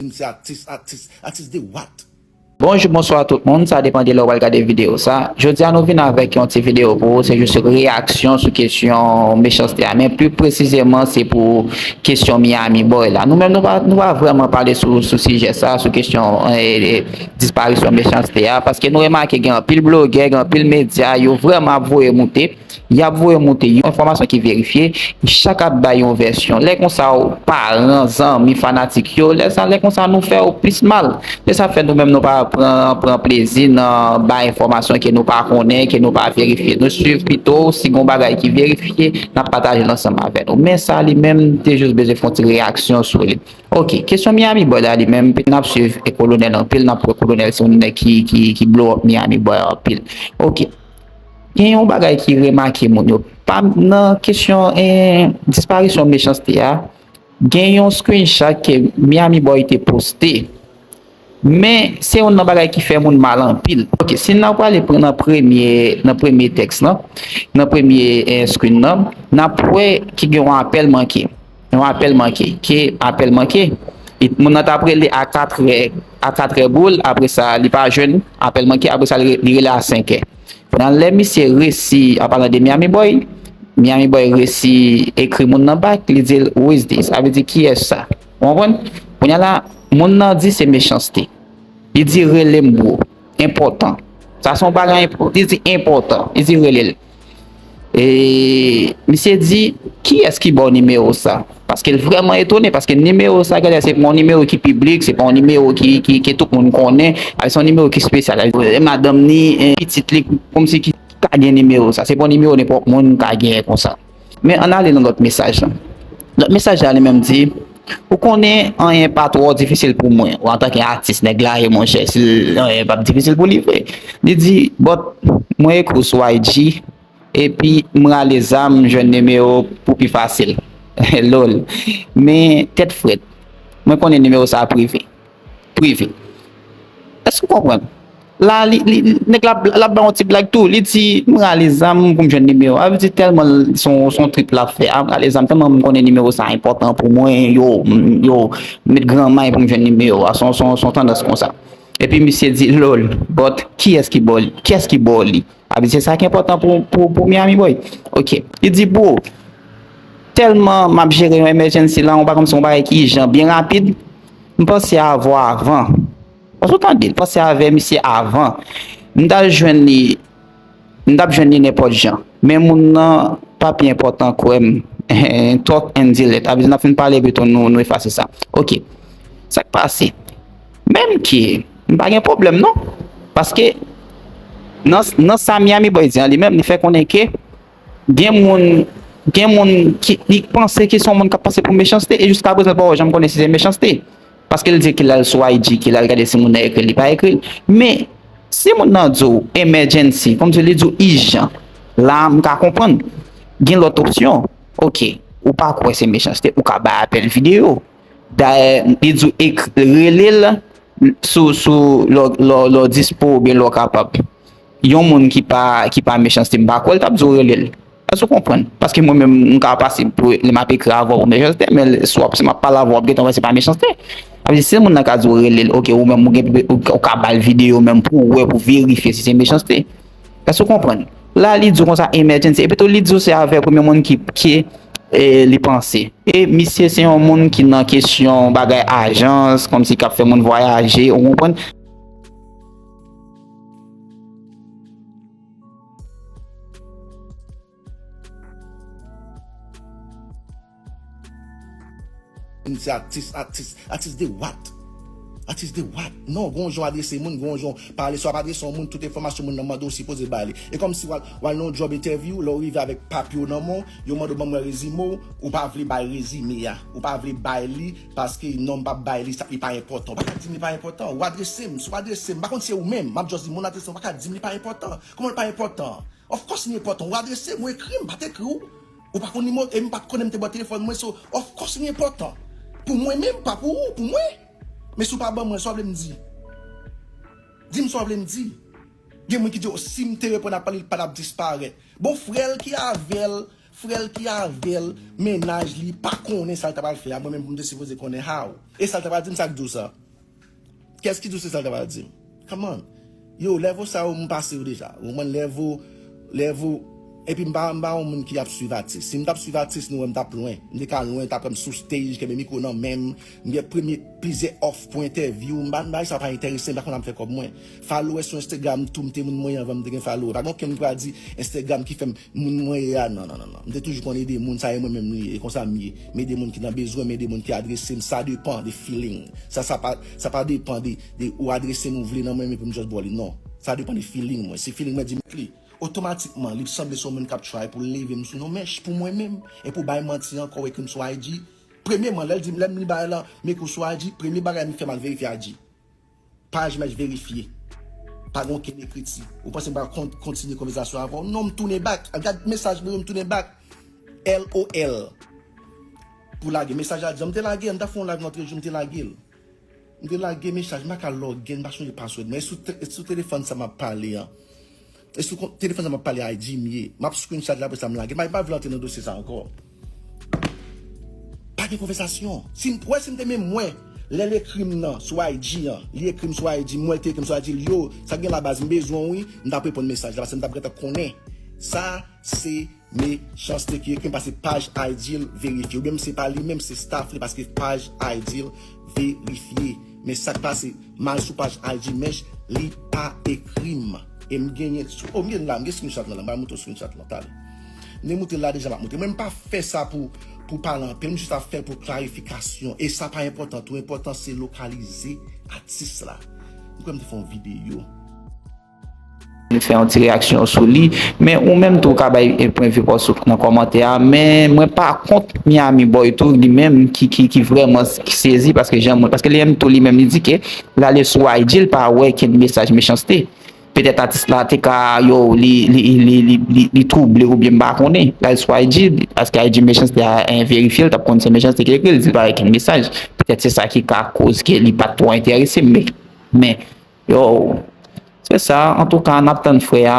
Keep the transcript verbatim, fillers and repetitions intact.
M se atis, atis, atis de what? Bonjou, bonswa tout moun, sa depann de lè w pral gade videyo sa. Jodi a nou vin avèk yon ti videyo pou ou, se jis reyaksyon sou kesyon Mechanste a, men pli presizeman se pou kesyon Miami Boy la. Nou menm nou pa, nou pa vrèman pale sou, sou sijè sa, sou kesyon eh, eh, disparisyon Mechanste a, paske nou remake gen anpil blogè, gen anpil medya, yo vrèman ap voye moute. Y ap voye moute yon enfòmasyon ki verifye, chak ap bay yon vèsyon. Lè konsa, paran, zanmi, fanatik yo, lè sa, lè konsa nou fè yo plis mal. Se sa fè nou menm nou pa pran, pran plezi nan bay enfòmasyon ke nou pa konnen, ke nou pa verifye. Nou swiv pito, si gon bagay ki verifye, n ap pataje l ansanm avè nou. Men sa li menm, te jis bezwen fè yon ti reyaksyon sou li. Ok, kesyon Miami Boy la li menm, n ap swiv e Kolonèl anpil, n ap wè Kolonèl se yon nèg ki, ki, ki blow up Miami Boy anpil. Ok. Gen yon bagay ki remake moun yo. Pa nan kesyon eh, disparisyon Mechanste a, gen yon screenshot ke Miami Boy te poste. Men se yon nan bagay ki fè moun mal anpil. Ok, si n ap prale pran nan premye nan premye tèks lan, nan premye eh, screen nan, n ap wè ki gen yon apèl manke. Yon apèl manke. Ki apèl manke? Moun nan t ap rele a katrè a katrè boul, apre sa li pa jwenn apèl manke, apre sa li rele a senkè. Nan lè misye resi, an palan de Miami Boy, Miami Boy resi ekri moun nan back, li di l, "Who is this?" Sa vle di, "Kiyès sa?" Ou konprann? Kounye a la, moun nan di se Mechanste. Li di, "Rele m bro. Enpòtan." Sa se yon bagay enpò- li di, "Enpòtan." Li di, "Rele l." E misye di, "Kiyès ki ba w nimewo sa?" Paske l vrèman etone, paske nimewo sa, gade, se pa yon nimewo ki piblik, se pa yon nimewo ki, ki, ke tout moun konnen, se yon nimewo ki espesyal. Madanm ni, eh, pitit li, kòmsi ki ka gen nimewo sa. Se pa yon nimewo nenpòt moun ka genyen konsa. Men ann ale nan lòt mesaj lan. Lòt mesaj la li menm di, ou konnen anyen pa twò difisil pou mwen. Ou antanke atis, nèg la e monchè, si anyen p ap difisil pou li vre. Li di, "But mwen ekri w sou I G, epi m rale zam, m jwenn nimewo pou pi fasil." Lol. Men tèt frèt. Mwen konnen nimewo sa a prive. Prive. Èske w konprann? La, li, li, nèg la, la bay yon ti blag tou. Li di, "M rale zam pou m jwenn nimewo." A vle di tèlman l- se yon, se yon trip l ap fè. "A, m rale zam tèlman m konnen nimewo sa a enpòtan pou mwen. Yo, m- yo, met gran may pou m jwenn nimewo a." Se yon, se yon, se yon tandans konsa. Epi misye di, "Lol, but kiyès ki ba w li? Kiyès ki ba w li?" A vle di se sa ki enpòtan pou, pou, pou Miami Boy. Ok. Li di, "Bro, tèlman m ap jere yon emergency la, yon bagay kòmsi yon bagay ki ijan, byen rapid, m panse avè w avan." Èske w tande? L panse avè misye avan. M t al jwenn li, m t ap jwenn li nenpòt jan. Men moun nan pa pi enpòtan kwè m. Talk and delete. A vle di n ap fin pale pito nou, nou efase sa. Ok. Sa k pase? Menm ke, m pa gen pwoblèm non. Paske, nan, nan sa Miami Boy di an li menm, li fè konnen ke gen moun, gen moun ki, li panse ke se yon moun k ap pase pou Mechanste, e jiska prezan l pa janm konnen si se Mechanste. Paske l di ke l al sou I G, ke l al gade si moun nan ekri l, li pa ekri l. Men, si moun nan di w emergency, kòmsi li di w ijan, la a m ka konprann. Gen lòt opsyon. Ok, ou pa kwè se Mechanste, ou ka bay apèl videyo. Dayè, li di w ekri, rele l sou, sou, lè w, lè w, lè w dispo oubyen lè w kapab. Yon moun ki pa, ki pa Mechanste, m pa kwè l t ap di w rele l. Èske w konprann? Paske mwen menm, m ka pase pou, lè m ap ekri avè w pou Mechanste, men si w ap, si m ap pale avè w, w ap gentan wè se pa Mechanste. Sa vle di, si moun nan ka di w rele l, ok, ou menm, ou gen, ou, ou ka ba l videyo menm pou w wè, pou verifye si se Mechanste. Èske w konprann? La, li di w konsa, emergency. Epi tou, li di w se avè premye moun ki, ki e, li panse. E misye se yon moun ki nan kesyon bagay ajans, kòmsi k ap fè moun vwayaje, ou konprann? M se atis, atis, atis de what? Atis de what? Non, gen yon jan w adrese moun, gen yon jan w pale, si w ap adrese yon moun, tout enfòmasyon moun nan mande w sipoze bay li. E kòmsi w al, w al nan yon job interview, lè w rive avèk papye w nan men w, yo mande w ban mwen rezime w, ou pa vle bay rezime a, ou pa vle bay li, paske non m p ap bay li, sa li pa enpòtan. Ou pa ka di m li pa enpòtan, ou adrese m, si w adrese m, m pa konn si se ou menm, m ap just di moun adrese m, ou pa ka di m li pa enpòtan. Kòman l pa enpòtan? Of course li enpòtan, ou adrese m, ou ekri m, m pa t ekri w. Ou pa konn nimewo, e m pa t konnen m te ba w telefòn mwen, so, of course li enpòtan. Pou mwen menm, pa pou ou, pou mwen. Men si w pa ban mwen, sa w vle m di? Di m sa w vle m di. Gen moun ki di, "O, si m te reponn ap pale, l pa t ap disparèt." Bon, frè l ki avè l, Frè l ki avè l, mennaj li, pa konnen sa l ta pral fè a, mwen menm pou m te sipoze konnen how. E sa l ta pral di m, sa k di w sa? Kès ki di w se sa l ta pral di m? Come on. Yo, level sa yo, m pase yo deja. Ou konprann level, level. Epi m pa, m pa yon moun ki ap swiv atis. Si m t ap swiv atis, nou wè m t ap lwen. M te ka lwen, t ap wè m sou stage, kenbe mikwo nan men m. M gen premye plizyè offer pou entèvyou. M pa, m pa, sa pa enterese m, m pa konn ap fè kòb mwen. Followers sou Instagram tou, m te moun mwen anvan m te gen follower. Pa gen okenn moun ki pral di Instagram ki fè m moun mwen ye a, non, non, non, non. M te toujou konn ede moun, sa e mwen menm li ye, e konsa m ye. M ede moun ki nan bezwen, m ede moun ki adrese m, sa depan de feeling. Sa, sa pa, sa pa depan de, de ou adrese m ou vle nan mwen, men pou m just ba w li, non. Sa depan de feeling mwen. Si feeling mwen di m li, otomatikman, li sanble se yon moun k ap try pou leve m sou yon mèch pou mwen menm, e pou bay manti ankò, ou ekri m sou I G. Premyeman, lè l di m, lè m li bagay lan, m ekri w sou I G, premye bagay m fè, m al verifye I G. Paj mèch verifye. Pa gen okenn ekriti. Ou panse m pral kon-, kontinye konvèsasyon avè w? Non, m tounen back. Gad mesaj mwen yo, m tounen back. L O L. Pou lage mesaj la, di m te lage, m ta fè yon live lòt jou, m te lage l. M te lage mesaj, m pa ka lòg in, m pa sonje password mwen. E sou te-, e sou telefòn sa m ap pale an. E sou kon-, telefòn sa m ap pale I G m ye. M ap screenshot la, apre sa m lage. M pa, m pa vle antre nan dosye sa ankò. Pa gen konvèsasyon. Si m, wè, si m te menm wè, lè l ekri m nan, sou I G an, li ekri m sou I G, m wè l te ekri m sou I G, yo, sa gen la baz, m bezwen w wi, m t ap reponn mesaj la, paske m t ap gentan konnen. Sa, se Mechanste ki ekri m, paske paj I G l verifye. Oubyen se pa li menm, se staff li, paske paj I G l verifye. Men sa k pase, m al sou paj I G Mèch, li pa ekri m. E m genyen, sou, oh, m gen la, m gen screenshot lan la, m pral montre w screenshot lan, tale. M te montre l la deja, m ap montre. Mwen, m pa fè sa pou, pou pale anpil, m jis ap fè l pou klarifikasyon. E sa pa enpòtan, tou enpòtan se lokalize atis la. M kwè m te fè yon videyo. Fè yon ti reyaksyon sou li. Men ou menm tou ou ka bay pwennvi pa w sou nan kòmantè a. Men mwen pa kont Miami Boy tou li menm ki ki ki vrèman sezi paske jan mwen paske li menm tou li menm li di ke l ale sou I G l pa wè kenn mesaj mechanste. Petèt atis la te ka yo li li li li li li twouble oubyen m pa konnen. L al sou I G paske I G mechanste a verifye l t ap konn se mechanste ki ekri l di l pa wè kenn mesaj. Petèt se sa ki ka koz ke li pa t twò enterese men men Yo, se sa, antouka n ap tann frè a,